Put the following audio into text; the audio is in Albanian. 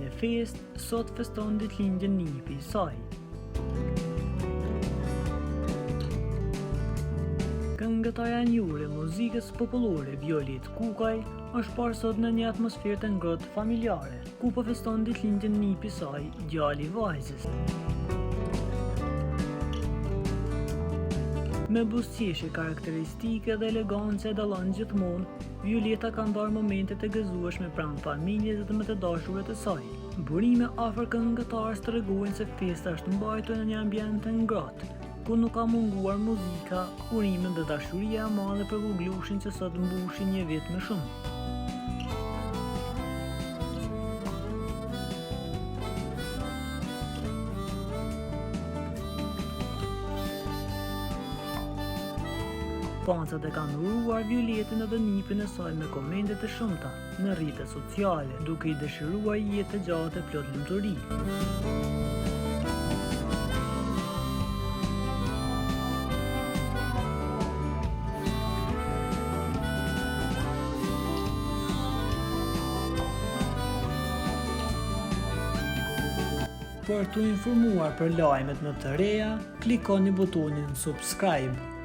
Në festë, sot feston ditëlindjen nipi i saj. Këngëtarja e njohur e muzikës popullore Violetë Kukaj është parë sot në një atmosferë të ngrohtë familjare, ku po feston ditëlindjen nipi i saj, djali i vajzës. Me buzëqeshje karakteristike dhe elegancë që e dallon gjithmonë, Violeta ka ndarë momente të gëzueshme pranë familjes dhe me të dashurit e saj. Burime afër këngëtares tregojnë se festa është mbajtur në një ambient të ngrohtë, ku nuk ka munguar muzika, urimet dhe dashuria e madhe për vogëlushin që sot mbushi një vit më shumë. Fansat e kanë uruar Violetën edhe nipin e saj me komente të shumta në rrjetet sociale, duke i dëshiruar jetë të gjatë e plot lumturi. Për t'u informuar për lajmet më të reja, klikoni butonin subscribe.